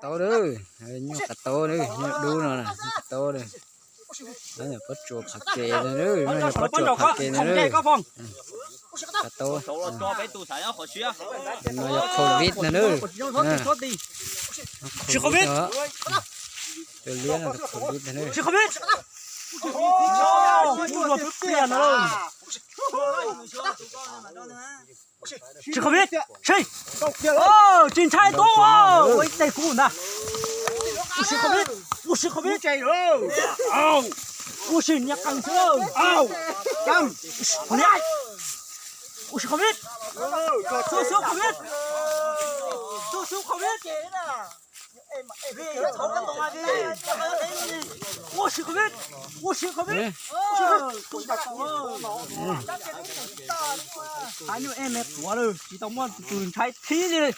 taub lawm, nyuj qav taub lawm, nyuj dub no, nyuj qav taub lawm. Nyob pob tsuas qhov kev no lawm, nyob pob tsuas qhov kev no lawm. Qav taub. No yog covid no lawm. Tsis covid os. Tus liab no covid no lawm. Tsis covid, tsis, tsis ntshai tub, ua ib teg kub ntag. Ua si covid, ua si covid, ua si niag qees xwb. Ua si covid, xub xub covid, xub xub covid. Ua si covid, ua si covid. Qab nyuj ej me quav lawm, tsis tau muaj tus ntshai thib li.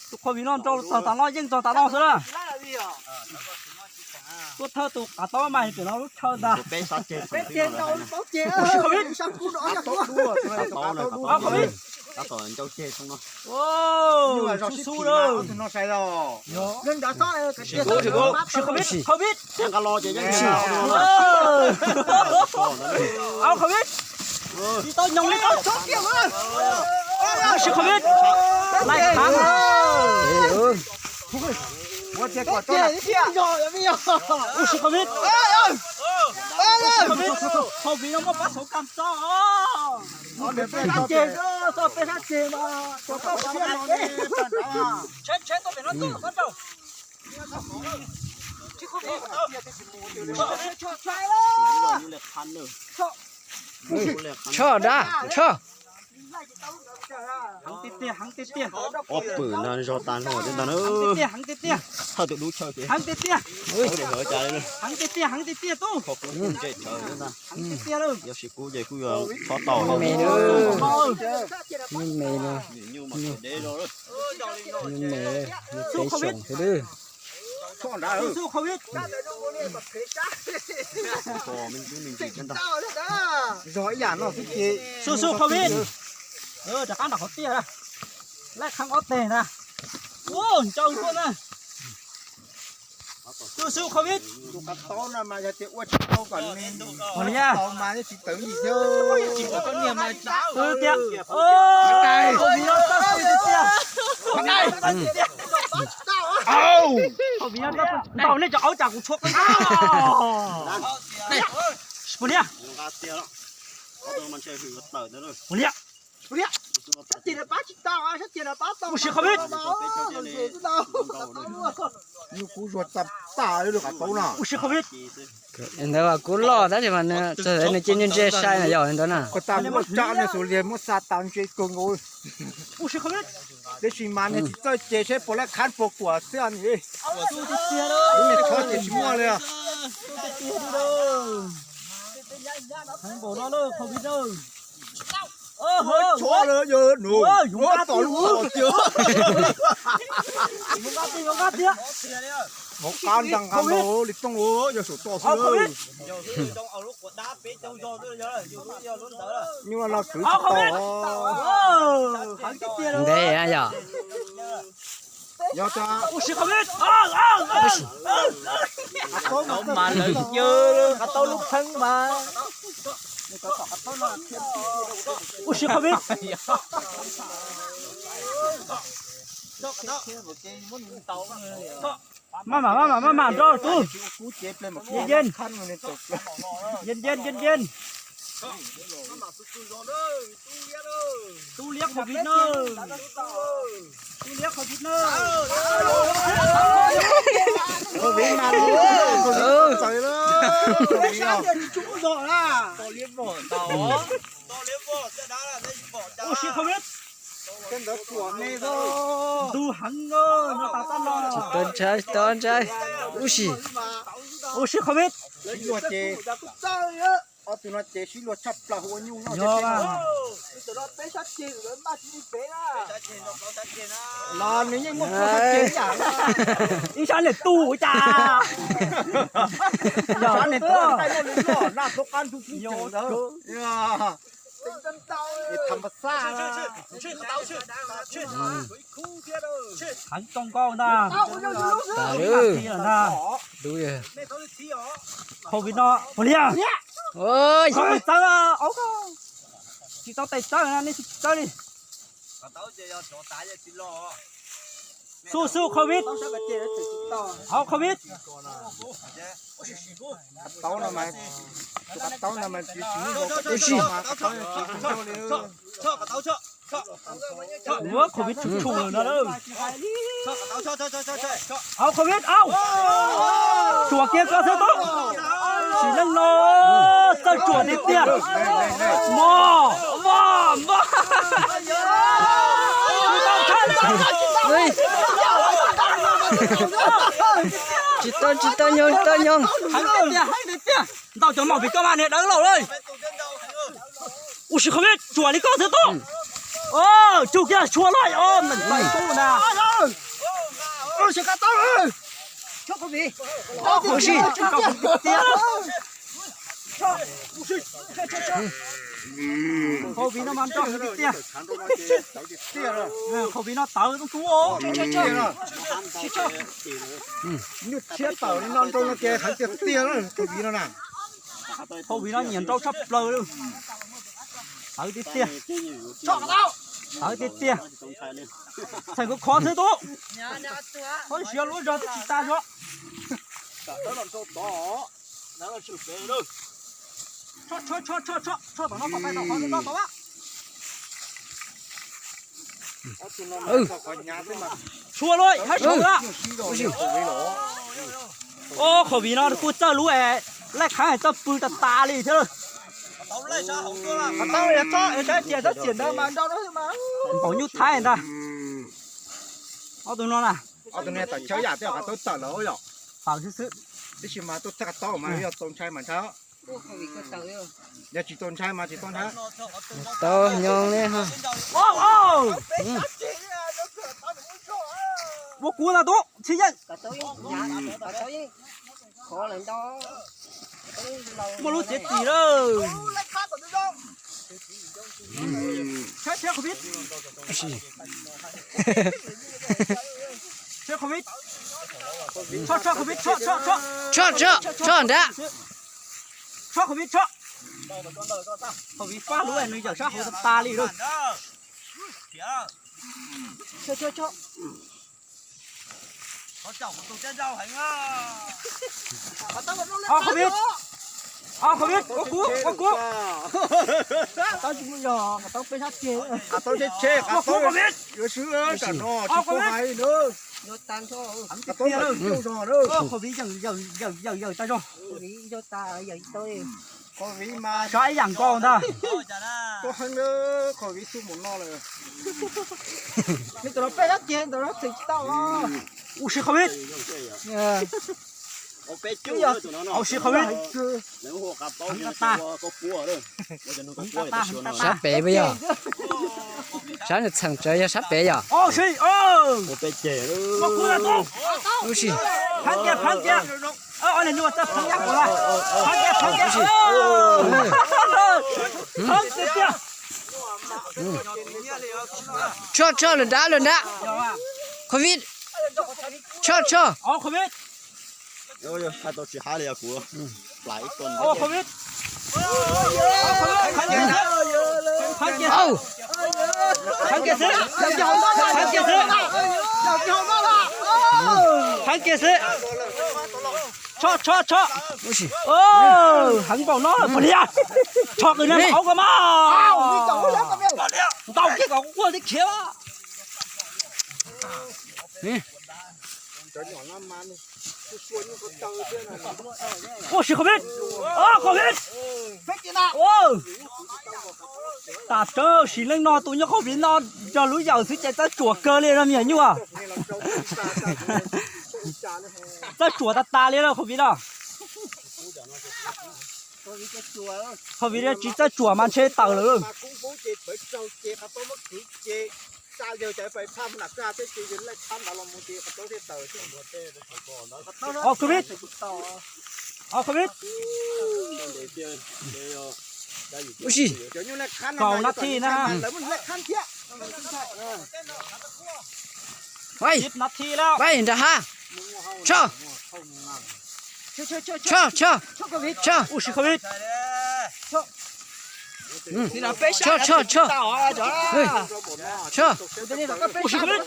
Tus covid no nrau txog tas no yeej txog tas no xwb na. Tuaj thawj tus qav taub mas pem no lub chaw ntag. Ua si covid, covid. Xub xub lawm. Ua si covid, covid. Au covid. Tsis tau nyoos li tau. Ua si covid. Laij khab. Ua si covid. Ua si covid. Covid no muaj pab xauv kam tso. Peb sab ceg, peb sab ceg mas. Tsho dab, tsho. Ob pwm ntag zog tas hlo thiab ntag na. Thawj tus dub chaw ces heev tiag tiag, heev tiag tiag, heev tiag tiag tub. Kho kuv kuv ntsej tsawv thiab ntag. Yog sis kuv ces kuj yuav txhob tau me na. Nyuj me no, nyuj me, nyuj peb xyoos xwb lawm. Zog ib yam no xwb ces xub xub covid. Rov qab nram qhov tiaj, laij khab ob teg na. Ua ncaws tuaj na. Xub xub covid. Tus qav taub no mas yog tias ua tsis tau kom nws tau mas tsis tawv yim thiab. Tias covid no txawj tiag tiag. Ntaus nej cov aub cas kuv tshuav qeej. Puas liab? Puas liab? Ua si covid. Nyuj kub zuag tag tag li qav taub no. Ua si covid. Ntawd kuv loj tab sis mas txawm nws cia nyuj ntse sai na yog li ntawd na. Ko tas muab tsa nws xus liag muab xa tas ntse kawg nkaus. Ua si covid. Tab sis mas nws tsis txawj ces seb puas laij khab puas kuam xwb ni. Lub niag tsho ces tsis muaj li. Heev npaum no lawm covid na. Tsho lawm yog nus, yuav tom lub tom tiag. Hauv qab nta nqa ntaug li tooj yog saum toj xwb. Nyuj no kwv tsis tau. Ntev yog. Yog tas ua si covid. Qav taub mas lawv yawg qav taub lub pheeb mas. Ua si covid. Maj mam maj mam maj mam nrog tub. Yeej yeej. Yeej yeej yeej yeej. Tub liab covid na. Tub liab covid na. Covid mas txawv lawm. Ua si covid. Ntug heev no tas tab no. Tsis tau ntshai, tsis tau ntshai. Ub si. Ua si covid. Ob tug no ces sib luag tshaj plaws ua nyuj nyob. Los nws yeej muaj plaub sab ceg ib yam. Ib sab niag tu ua cas. Sab niag tu noj ntaj qab ntug ntawd. Tham pas xaj. Heev zoo nkauj ntag. Tas lawm ntag. Covid no, ua li, tsis tau tes txawb na, nej tsis txawb li. Xub xub Covid. Hauv Covid. Tus qab taub no mas, tus qab taub no mas tsis, tus qab taub no tsis tsis ncauj li. Ua Covid tshum tshum lawm no lawm. Au Covid au. Tsuas kiag koj xwb tub. Sim neej no txawj tsuas tiag tiag. Mos mos mos. Tsis tau, tsis tau nyoog, tsis tau nyoog. Heev tiag tiag, heev tiag tiag. Ntau cov maum vim koj mas niag dawb laus lawm. Ua si Covid tsuas li koj xwb tub. Tsug kiag tshua loj os, meem tais kub na. Covid no mas nrog heev tiag tiag. Covid no tawv tub tub. Nyuj tshiab tawm li no nrau no ces heev tiag tiag Covid no na. Covid no nyiam nrau tshaj plaws li. Tawv tiag tiag. Tawv tiag tiag. Txhais khov khov xwb tub. Qhov siav lub zog twb tsis tas zog. Tsho tsho tsho tsho tsho tom no kom pais tom qhov no tau. Tshua lawm hab saud lawm. Ob, Covid no kuj txawj lub es laij qhab txawj pw tas tas li thiab. Npaum nyuj thaib ntag. Ob tug no na. Ob tug no tawm tsawb yam tej qhov tau tawm lawm yom. Tawm xwb xwb. Tab sis mas tuaj txhaj qhov taub mas yog tau ntshai mas ntshai. Yog tsis tau ntshai mas tsis tau ntshai. Tau nyob li. Ua kuv ntag tub txhiv yeej. Muaj lub txiav txim lawm. Tsho tsho Covid, tsho tsho tsho tsho. Tsho tsho tsho nrad. Tsho Covid tsho. Covid fab lub nws yawm sab hauv tas tas li lawm. Au Covid, au Covid, ua kuv, ua kuv. Ua kuv Covid. Au Covid, yawm yawm yawm tas zog. Covid mas sov ib yam nkaus ntag. Tuaj heev lawm, Covid xub mus no lawm. Nws tam no peb lab ces tam no txeem tsis tau. Ua si Covid. Ua si Covid. Sab pem puas yog? Sab nws txheem tsawv yog sab pem yom? Ua si. Pheeb kiag, pheeb kiag. Pheeb kiag, pheeb kiag. Pheeb tiag tiag. Tsho tsho lawm nrad lawm nrad. Covid. Tsho tsho. Au Covid. Pheeb kiag xwb. Pheeb kiag xwb. Pheeb kiag xwb. Tsho tsho tsho. Heev npaum no pom li. Tsho qws na qauv ko mas. Ntaus kiag kom kuj quaj tib khiav. Ua si Covid, Covid. Tas tsawv sim neej no tus nyob Covid no yog lub yawm xwb ces txawj tsuam kawg li no me nyuam nyuj. Txawj tsuam tas tas li no Covid no. Covid tsis txawj tsuam mas ntshe tawm lawm. Au Covid, au Covid. Ub si, kaum nas this na. Ib nas this lawm. Nram hav. Tso, tso, tso, tso. Ub si, covid. Tso, tso, tso. Tso. Ub si, covid.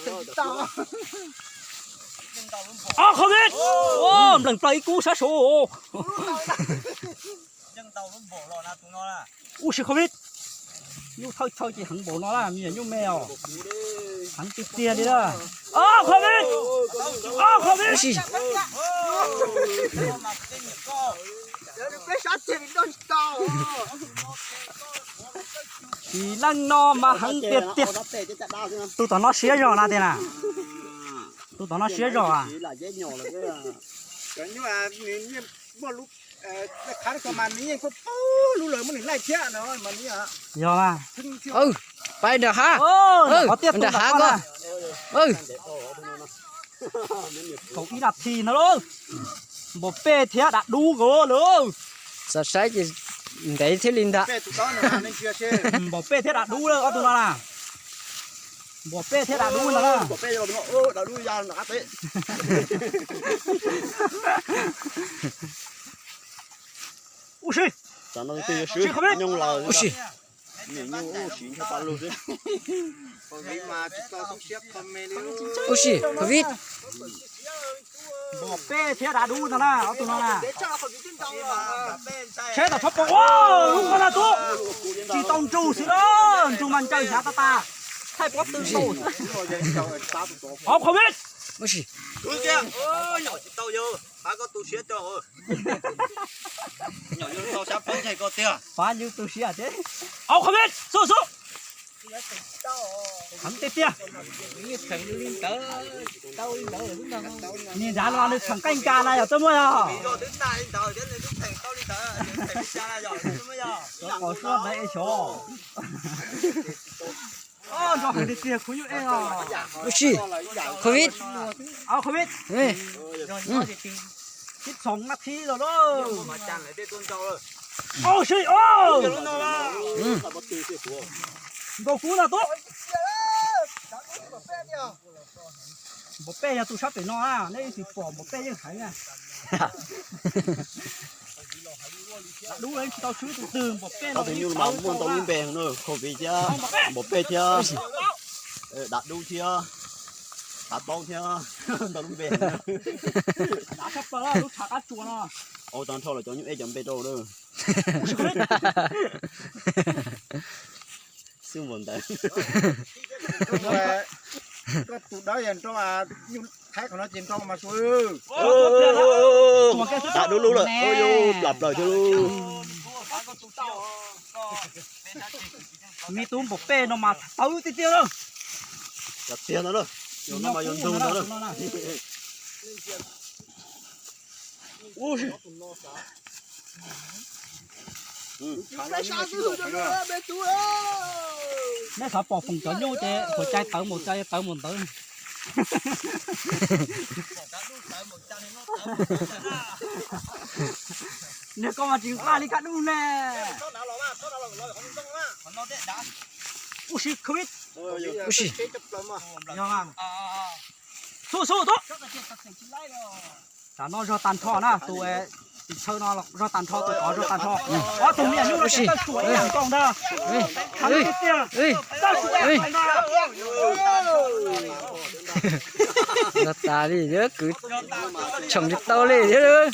Ob, covid. Nplees plaws ib kub sab saud. Ub si, covid. Nyuj thawj thawj ces heev npaum no na, me nyuam nyuj me os. Heev tiag tiag li na. Ob, covid. Ob, covid. Tsis leej no mas heev tiag tiag. Tus tom no siab zog na tiag na. Tus tom no siab zog a. Yog mas. Pais nram hav. Qhov tiaj nram hav ko. Kaum ib nas this no lauj. Npaum pej thiab dav dub nkaus lawm. Xav saib ces ntev thiaj li ntag. Npaum pej thiab dav dub lawm ob tug no na. Npaum pej thiab dav dub no na. Ub si. Ub si. Ub si, covid. Npaum pej thiab dav dub no na, ob tug no na. Tsheb tom tshab pom, lub ko na tub. Tsis tau ntsug xwb na, ntsug mas ncaws hnyav tas tas. Thaij pob tw tau. Ob, covid. Ub si. Nyom tsis tau yawg, pab koj tu siab tso. Nyom yawg tau sab pab ntseg koj tiag. Pab yawg tu siab thiab. Ob, covid, xub xub. Heev tiag tiag. Niag nrad no nws theem qeej kas na yog twb muaj yog. Qos suab ntawd es xyov. Nrog heev tiag tiag, khub nyuj ej os. Ub si, covid. Ob, covid. Tib txhoov nab thib los lauj. Ub si, nkaus kub no tub. Npaum pej yog tus sab pem no na, neb yeej tsis pom, npaum pej yeej heev na. Dav dub tsis tau swb tus twg, npaum pej no. Ob tug nyuj mas muaj ntau lub npe heev na, covid thiab npaum pej thiab dav dub thiab hav taub thiab ntau lub npe heev na. Dav tshaj plaws lub tshav qab tsuas no. Ua tag nrho los cov nyuj ej cov npe rau na. Xwb npaum ntawd. Koj tus dawb yog nrau, nyuj thaib qhov no ces nrau mas su. Dav dub lub lawm, plam plaws thiab lub. Me tub npaum pej no mas tawv tiag tiag lawm. Tiag no, no mas yog ntug ntawd. Nej xav pom foom cov nyuj ces huam cai tawv mus cai tawv mus ntawd. Niag koj mas tsis nqaj li kaj dub ne. Ub si, covid. Ub si. Xub xub tub. Tam no zog tag nrho na, tus tim tsawv no zog tag nrho, tus tod zog tag nrho. Ob tug me nyuam nyuj no ces tawj suam ib yam nkaus ntag. Heev tiag tiag. Tawj suam ib yam nkaus ntag. Zog tas li, kwv tshoom tsis tau li thiab.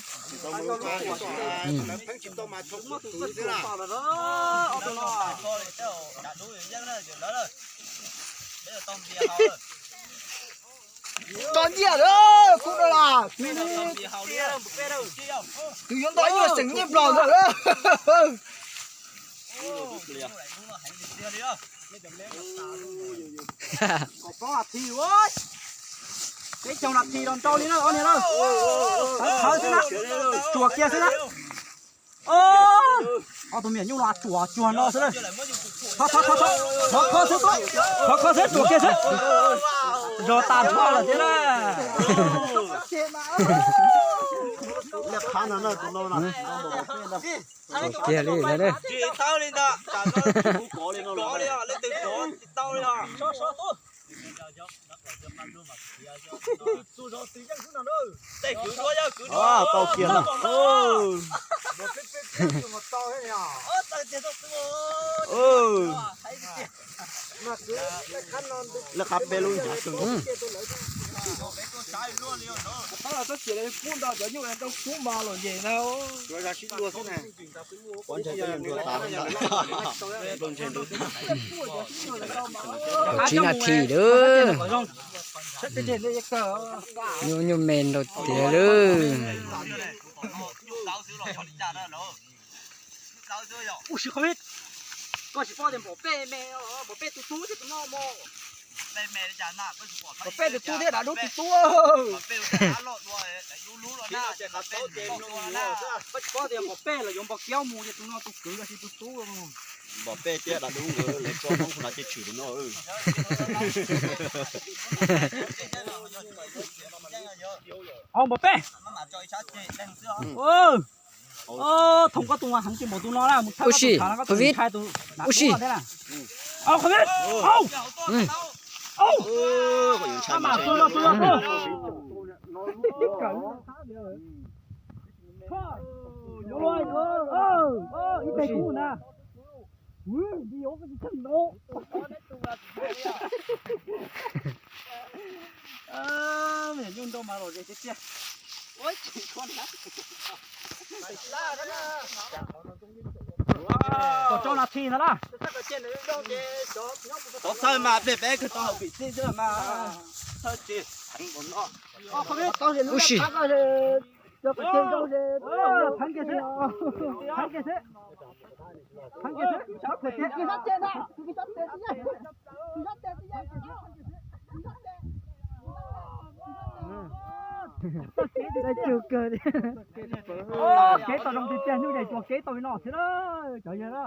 Nto nyiaj lawm, kuv no las, twb yuav nto ib nyuag xeem nyiaj nplog ntawm lawm. Kaum plaub nas this, peb caug nas this los nrau li na ob niag na. Thawv thawv xwb na, tsuas kiag xwb na. Ob tug me nyuam nyuj no tsuas cuag no xwb na. Thov, thov, thov, thov kho xwb, thov kho xwb, tsuas kiag xwb. Zog tag nrho lawm thiab na. Qab no na, tus no na. Kiag li ntawd. Tsis tau li ntawd. Kov li os, leej twg kov tsis tau li os. Tej kwv duab yog kwv duab. Tau kiag na. Lawv qab peb lub ncav kawg. Tsib nas this lawm. Nyuaj nyuaj me nrau tiag lawm. Koj tsis paub tias npaum peb me, npaum peb tus tub thiab tus no mog. Npaum peb tus tub thiab dav dub tus tub. Koj tsis paub tias npaum peb los yuav npau kiaub mus ces tus no tus kwv los sis tus tub. Npaum peb thiab dav dub nkawd lawv tso Hmoob hu no ces tshwm tus no. Au npaum peb. Thoom koj tus mas heev tsis npaum tus no na, mus thawb koj tus khav no koj tus ntshai tus dav dub no thiab na. Au, Covid, au. Au. Mas xu, xu, xu. Ib teg kub na. Nyuj nrau mas lom zem tiag tiag. Kaum rau nas this ntawd na. Txhob txhawj mas, peb peb kawg tau hauv pim txij xwb mas. Txhawj tsis heev npaum no. Ub si. Heev kiag xwb. Heev kiag xwb. Kev tau zoo tiag tiag, nyuj yeej tsuas kev tau li no thiab na cov yawg na.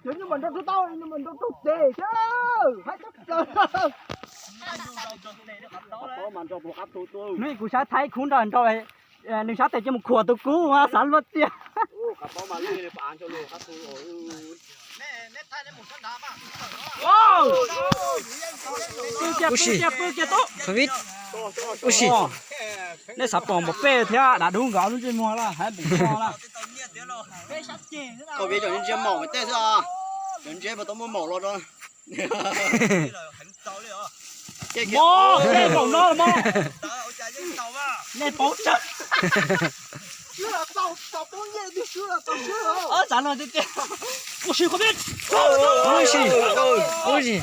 Cov nyuj mas nrau rau tau, nyuj mas nrau rau tes thiab, haib tshaj plaws. Nws kuv saib thaij khub nrog nrau, nws sab tes cia mus khuam tus kub mas xav luaj tiag. Ub si, Covid, ub si. Nej xav pom npaum peb thiab dav dub nkawd ob lub ntsej muag lawm, haib npaum no lawm. Koj peb cov ntsia maum tej xwb, cov ntsia mas tau muaj maum los rau. Mog, nej maum no los mog. Nej paub tsawg. Txav luag tiag tiag. Ub si, Covid. Ub si, ub si.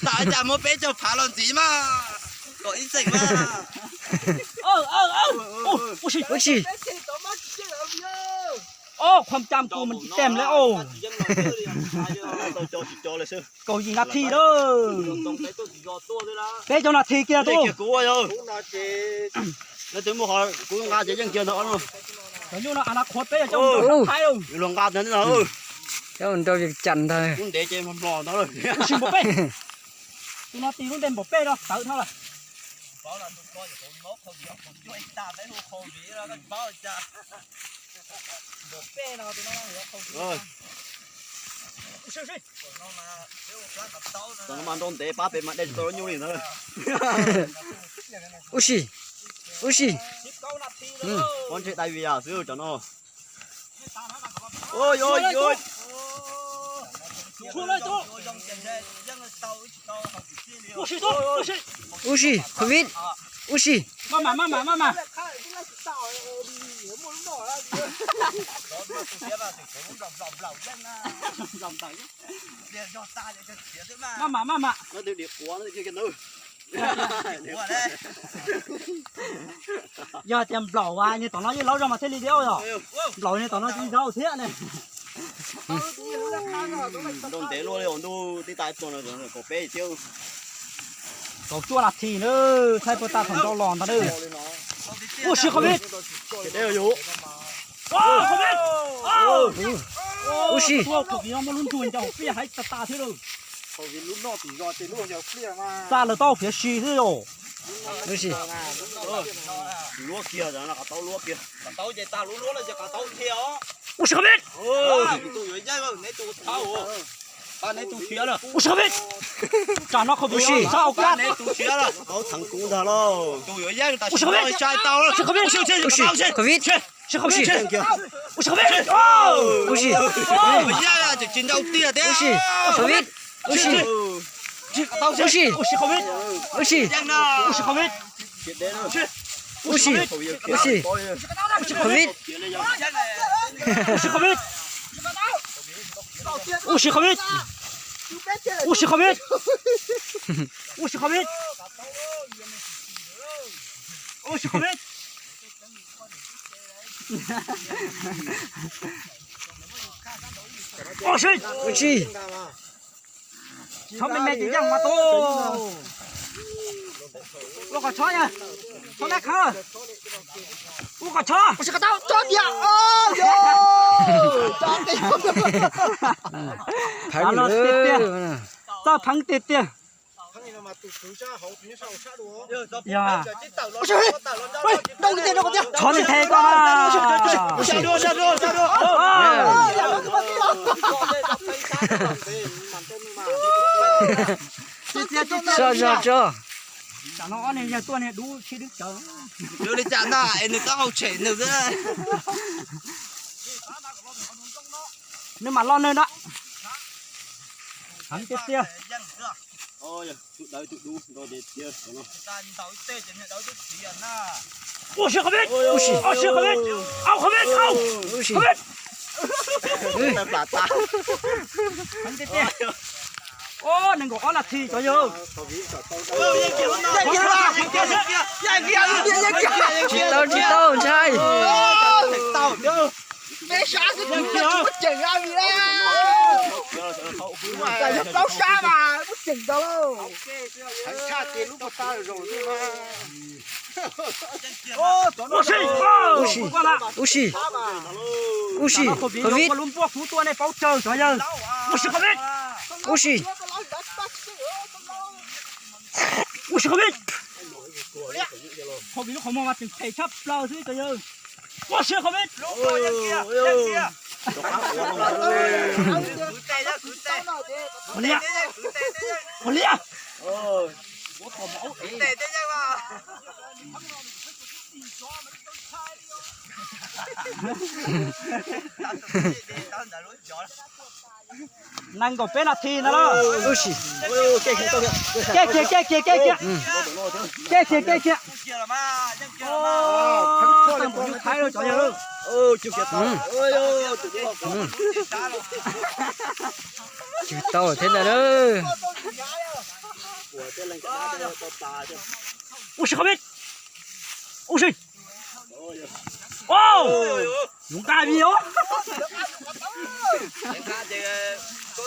Tas cas muab peb caug phav los ntxiv mas, kom ib txeem mas. Ub si, ub si. Ob, khuam cam kuv mas tsis tem li os. Kaum yim nas this lawm. Peb caug nas this kiag tus. Kuv nqa ces yeej kiag ntag. Cov nyuj no a na qhuav peb yog coj mus rau Thaib. Luag nqa ntag no. Coj mus rau Vias Cas ntag. Kuv ntev ces mos mos ntag. Ub si npaum peb. Tus no tis lub npe npaum peb no tawv dhau lawm. Tus no mas nrau ntev pab pem mas de tsis tau lub nyuj li ntag. Ub si, ub si. Pob ntseg dai Vias xwb cov no. Ub si, Covid, ub si. Maj mam, maj mam, maj mam. Maj mam, maj mam. Yog tias nplaum as, niag tom no yeej laub zog mas thiaj li diau yog. Nplaum niag tom no tsis zaub thiab ne. Nrau ntev luaj li os ntuj, tib tas tuag no kaum peb thiab. Kaum cuaj nas this na, thaij puag ta thaum nrau los ntag na. Ub si, Covid. Covid. Ub si. Xa lawv tau phiav si xwb os. Ub si qhov peb. Ub si qhov peb. Tsam no qhov peb. Ub si qhov peb. Ub si qhov peb. Ub si qhov peb. Ub si. Ub si qhov peb. Ub si. Ub si. Ub si qhov peb. Ub si. Ub si qhov peb. Ub si qhov peb. Ub si qhov peb. Ub si qhov peb. Ub si qhov peb. Ub si. Ub si. Txhob me me ces yeej mas tau. Ua kom txhob, txhob lab khawb. Ua kom txhob. Pheev tiag tiag. Txawj pheev tiag tiag. Yog. Txhob nthe koj na. Soj zog tso. Tam no ob niag yawg tuaj niag dub sib dwb cawv. Yuav li cas na es nws taub hau tshem nws xwb. Nws mam los nws na. Heev tiag tiag. Ua si qhov peb. Ua si qhov peb. Au qhov peb, au. Ua si. Heev tiag tiag. Nees nkaum ob nas this cov yawg. Tsis tau, tsis tau, ntshai. Peb sab xwb, muab ceem a vim na. Plaub sab mas muab ceem tau lauj. Ua si, ua si, ua si, qhov peb, ua si, ua si, qhov peb, ua si, qhov peb. Qhov peb lub qhov muag mas tseem phem tshaj plaws xwb cov yawg. Ua si qhov peb. Ua li, ua li. Nees nkaum peb nas this ntawd lauj. Ua si. Kev kiag, kev kiag, kev kiag. Kev kiag, kev kiag. Tau npaum yus thaiv lawm cov yawg. Cwg tau thiab ntag lauj. Ua si qhov peb. Ua si. Ua, zoo nqa vij os.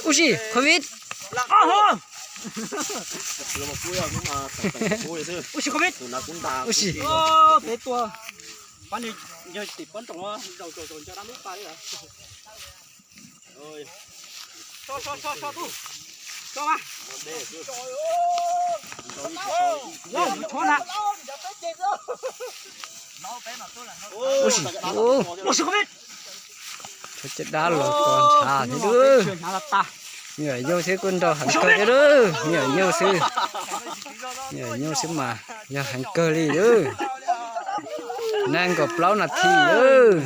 Ua si qhov peb. Ua si qhov peb. Ua si. Peb tua pab niag yawg tim pob nroos zaum zaum zaum nco dab lub pa li. Ua si, ua si qhov peb. Cov caj dab los ko ntshav thiab lawm. Me nyuam nyuj xwb kuj nrau heev kawg thiab lawm, me nyuam nyuj xwb. Me nyuam nyuj xwb mas yog heev kawg li lawm. Nees nkaum plaub nas this lawm.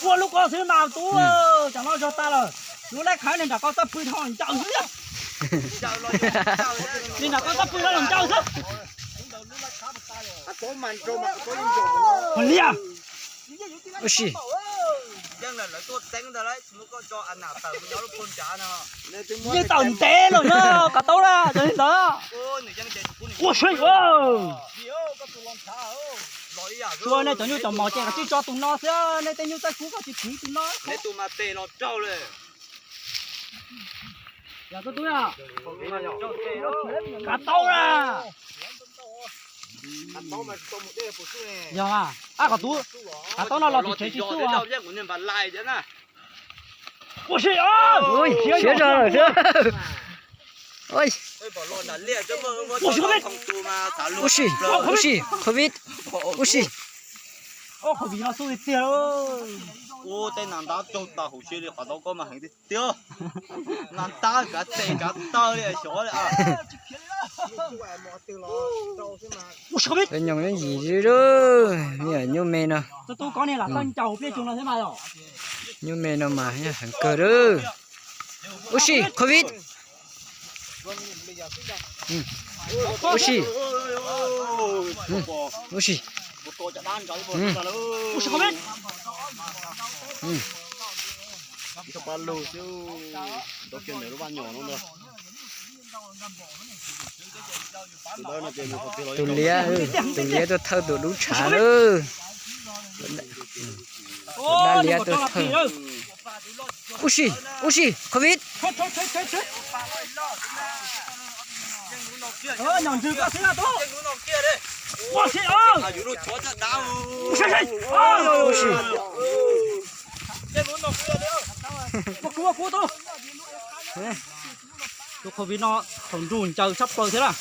Ua lub ko xwb mas tub, tsam no zog tas lawm. Lub lab khawb niag nram ko txawj pw dhau ncaws xwb. Niag nram ko txawj pw dhau ncaws xwb. Ua li. Ua si. Yeej tawm ntev lawm na, kav tau na cov li ntawd. Ua si. Tsuas nej cov nyuj cov mov ces koj tsis tso tus no xwb, nej tej nyuj tej kub koj tsis khiv tus no. Neb tus mas tes los raug lawm. Kav taub na. Yog, ab, qhov tub, kav taub no los tus tsev tsis xub. Ua si, siav zog lawm. Ua si, ua si, covid, ua si. Ua covid no xub tiag tiag. Ua tej nas ntab raug tas hauv si li qhov taub koj mas heev tiag tiag. Nas ntab kav tes kav taw li xyov li. Ua si, covid. Cov nyoos yeej yim li, me nyuam nyuj me no. Nyuj me no mas heev kawg lawm. Ua si, covid. Ua si. Ua si. Tus liab, tus liab tuaj thawj tus dub tshav lawm. Dab liab tuaj thawj. Ua si, ua si, covid. Ua si. Tus covid no thaum nrug ncaws tshaj plaws thiab na.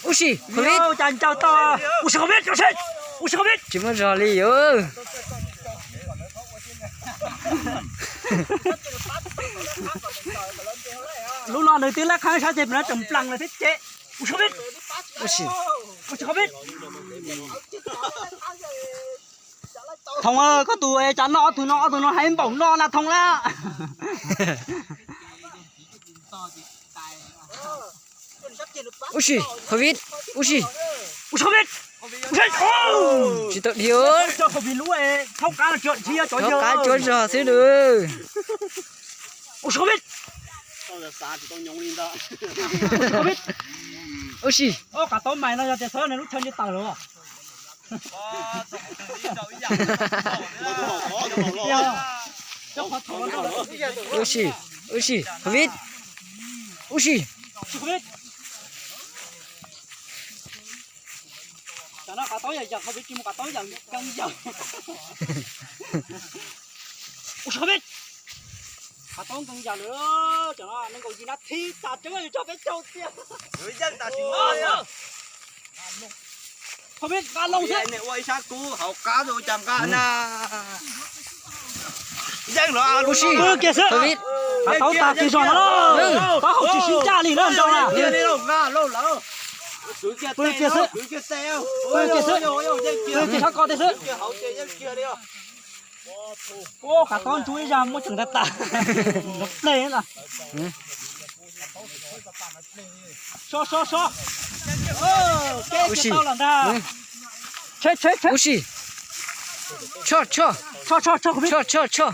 Ua si, covid. Cas ncaws tau. Ua si, covid, ua si, covid. Tsis muaj zog li yus. Lub no nws twb lab qhab sab ces nws tseem nplas lawm thiab ces. Ua si, covid. Ua si, covid. Thoom, koj tus cas noj ob tug no, ob tug no heev npaum no na Thoom na. Ua si, covid, ua si. Ua si, covid. Tsis tau dhia. Covid lub thaub qab cuav zog xwb lawm. Ua si, covid. Ua si. Kav taub mais no yog tias xav nws lub chaw nce taws lawm. Ua si, ua si, covid. Ua si. Kav taub yam yam, covid tsis mus kav taub yam keeb yam. Ua si, covid. Kav taub keeb yam lawm, cov no nees nkaum yim nab thib tas tseeb yus tso peb caug tiag. Covid nqa loo xwb. Ua ib sab kub hauv qab tus cas nqa na. Yeej los ua si, covid. Kav taub tas kiag zog no na. Taub hau tsis sib ncaj li na nrau na. Pw kiag xwb. Pw kiag xwb. Pw kiag sab ko tiag xwb. Ua, kav taub ntsuab ib zag muab tseem tas tas. Nrov pleg na. So so so. Ua si, tau lawm ntag. Ua si. Tso tso. Tso tso tso, covid. Tso tso tso.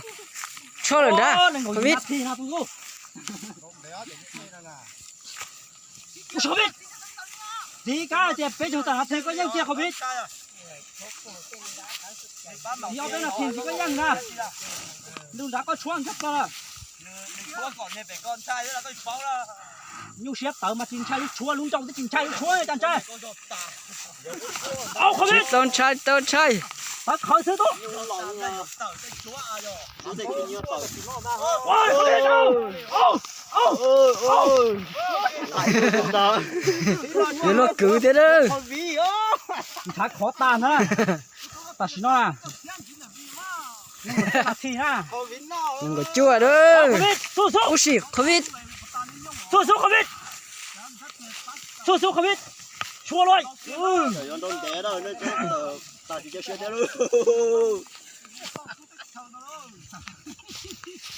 Tso lawm ntag, covid. Tiv kab tias peb caug tam no thij koj yeej kiag, covid. Tiv ob peb no thij tiv koj yeej na. Lub nrad koj tshuab ntshai koj lawm. Nyuj siab tawv mas tsis ntshai lub tshuab, lub nrau twb tsis ntshai lub tshuab cas ntshai. Tsis tau ntshai, tsis tau ntshai. Tawv qhawv xwb tub. Yuav luag kwv thiab lawm. Nthav khov tas na. Tam sim no na. Nees nkaum cuaj lawm. Ua si, covid. Xub xub, covid. Xub xub, covid. Sua luaj.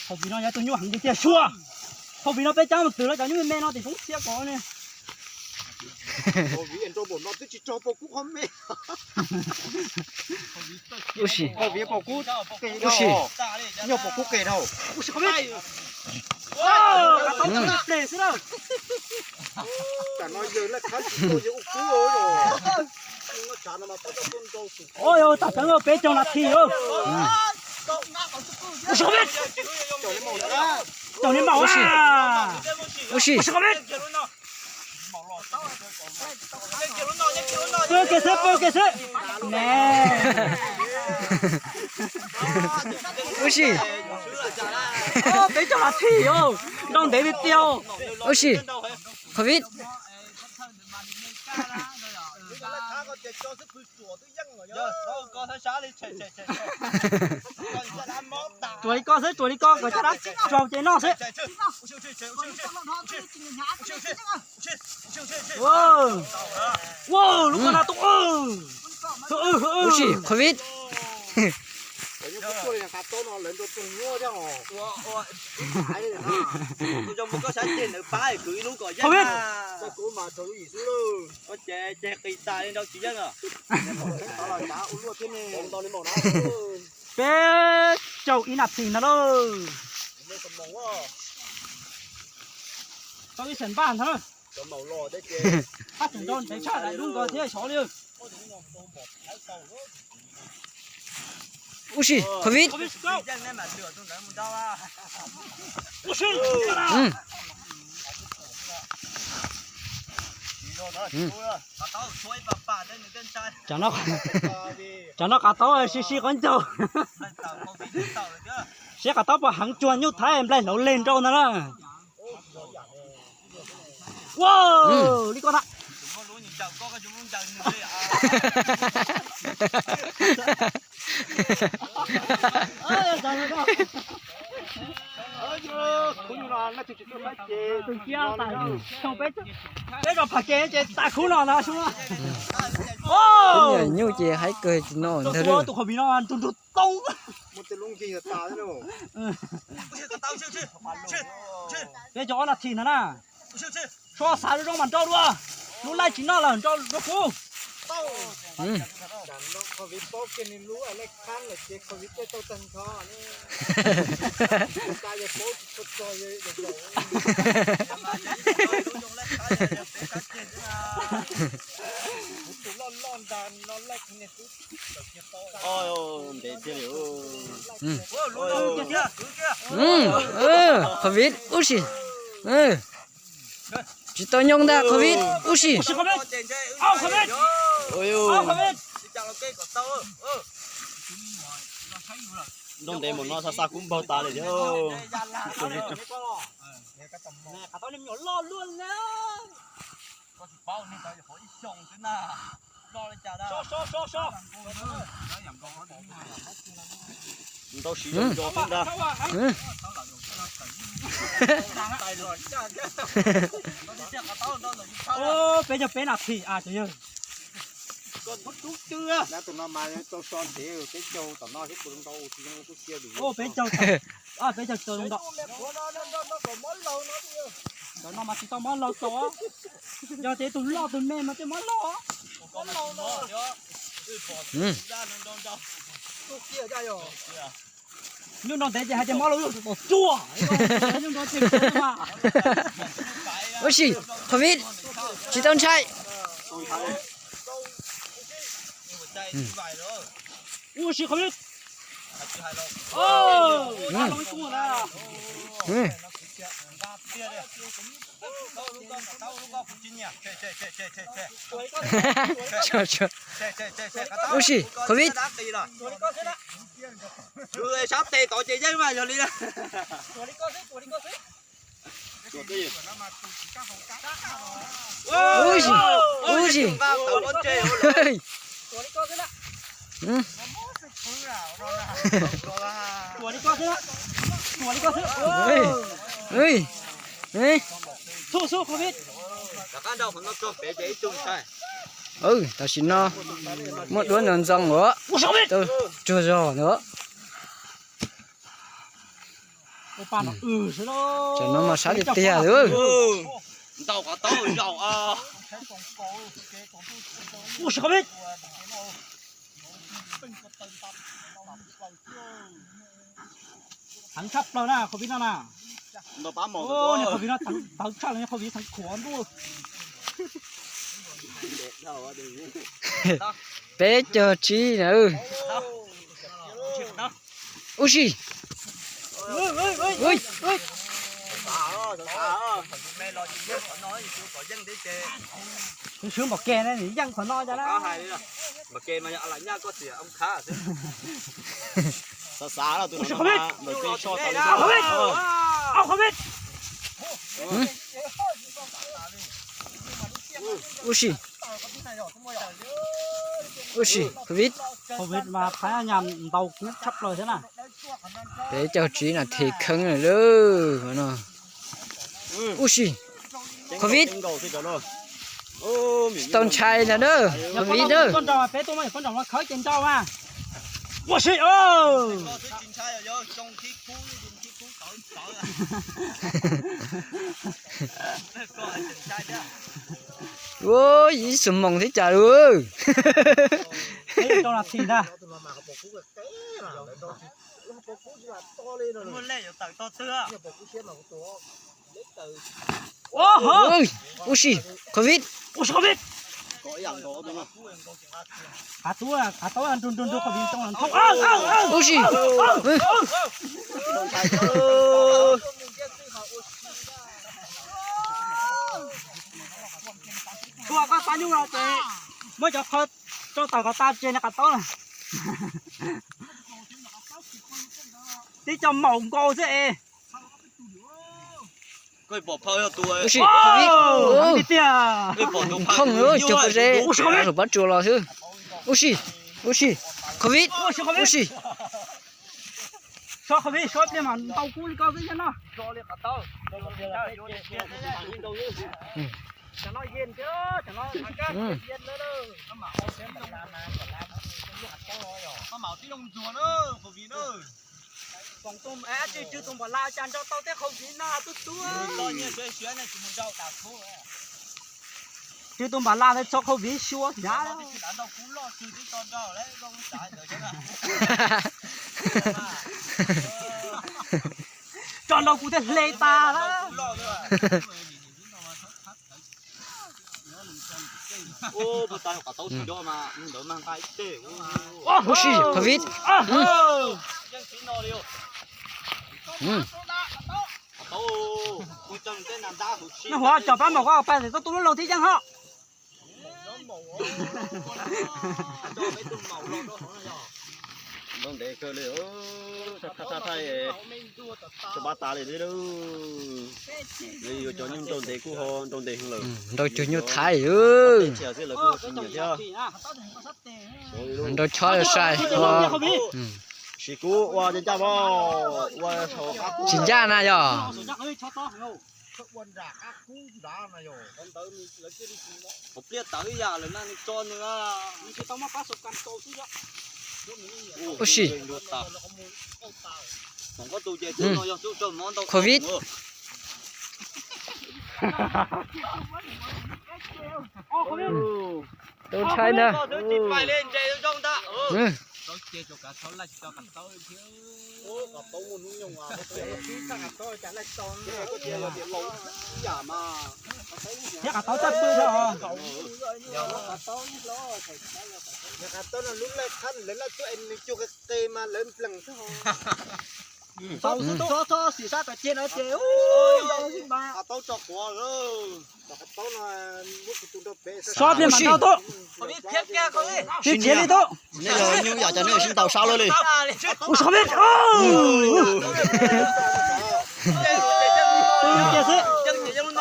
Hauv vim no yog tus nyuaj heev tiag tiag sua. Hauv vim no peb cab mus twg los cov nyuj me no tim soob txhia ko ne. Ua si. Ua si. Ua si, qhov pliag xwb na. Ua yog tam tseev peb caug nas this. Caum li maum. Ua si, ua si. Pw kiag xwb, pw kiag xwb. Ua si. Peb caug nas this, nrau ntev tiag tiag. Ua si, covid. Tsuas li koj xwb, tsuas li koj, kom caj dab tso ces noj xwb. Ua, lub ko na tu. Ua si, covid. Covid. Peb caug ib nas this ntag lauj. Tau ib xeem npaj ntag. Hab tseem nrau ntev tshaj daim dub nkaus thiab xyov li. Ua si, covid. Tsam no qav taub sib sib qhov ncaug. Seb qav taub puas heev tsuag nyuj thaib nplaig hlauv leg nrau ntag na. Ua li ko na. Peb cov phav kev ces tas khub no na. Nyuj ces haib kawg tsis no ntag. Tus qhov viv no nrug nrug toob. Peb cov ob nas this ntag na. Sob xav zoo zoo mas nrau dua. Lub laij tsis noj lawm nrau dua kuv. Covid ub si. Tsis tau nyob ntag, covid ub si. Nrau ntev mus no xa xa kub npaug tas li thiab. Ntau siv zoo nco xwb ntag. Peb cog peb nas this. Peb caug, peb caug tau zoo nraud. Ntawm no mas tsis tau mob laug tau. Yog tias tus loj tus me mas thiaj mob laug. Nyuj nrau ntev ces hais tias mob laug yog tus tom tsuag. Ub si, covid, tsis tau ntshai. Ub si, covid. Ub si, covid. Sab tes tod ces yeej mas yog li. Ub si, ub si. Tam sim no muaj duab ntxoo ntxoo uas tsuag zog ntawd. Tam no mas sab tiag tiag li. Heev tshaj plaws na, covid no na. Ntau pab mos Ua, niag qhov viv no tawv tshaj los niag qhov viv tawv khuav ntuj. Peb caug tsib na. Ub si. Tus swb npaum ke na, yeej qhov no cas na. Xav xav los tus no mas npawg Pis so tau li. Ub si. Ub si, covid. Covid mas phab nyas ntaus tshaj plaws thiab na. Peb caug tsib nas this kheeb lawm no. Ub si, covid. Tsis tau ntshai ntag na, covid na. Peb tuaj mas poj nrog khawb ces nrau mas. Ua si. Ua ib xuab moos thiab cas lawm. Ub si, covid. Ub si, covid. Ub si. Txhua koj xav nyuj no ces muab cov qhov tso tawm kom tas ces nws qab taub na. Tib co maum nkaus xwb es. Ub si, covid. Khooj cuag pob zeb, lub pob tsuas los xwb. Ub si, ub si, covid. Ub si. Sov covid sov pliag mas ntau kub li koj xwb thiab no. Tswv tus npam las ntawd tso covid sua hnyav. Tso nrau kuv thiaj hle tas lawm. Ub si, covid. Nag hua cov pab mom ko pais tau tus lub loog thiab yeej ho. Nrau ntev kawg li, thaij thaij thaij tso pab tas li thiab. Yuav cov nyuj nrau ntev kuj ho nrau ntev heev lawm. Nrau cov nyuj Thaib xwb lawv kuj tsis nyiam thiab. Nrau chob sai. Sis kub ua ncaj ncaj pab, ua tsis ncaj na yog. Ua si, covid. Tau ntshai ntag. Thiab qab taub txaj pw thiab os. Qab taub no lub laij qhab lawv laj tuaj es nws cug qe qe mas lawv nplees xwb. Txhob txhob xim sab tom ceg no ces qab taub tso quav lawm. Sob pliag mas ntau tub. Sis khiav li tub. Nej los nyuj yam cov nej sib ntaus sab lawm li. Ua si, covid.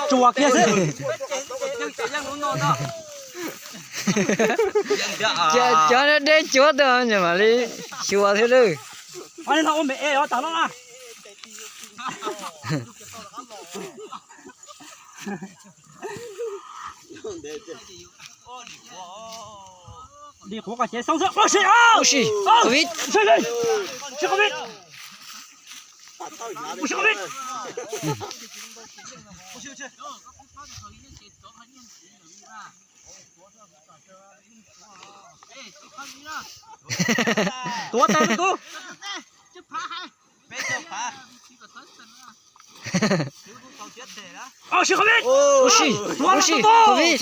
Tsuas kiag xwb. Cov deb cuab tag mam li xyuas thiab lawm. Ua me e os tas no na. Dim qhuav kom cev xoob xwb. Ua si, covid. Ua si, covid. Tuav tes tub. Ua si, ua si, Covid.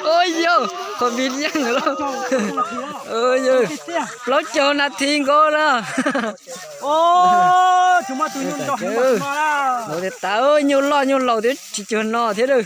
Ua yau, Covid yeej lawm. Plaub caug nas this nkaus lawm. Tus tas nyuj loj nyuj laus twb tsis cuag no thiab lawm.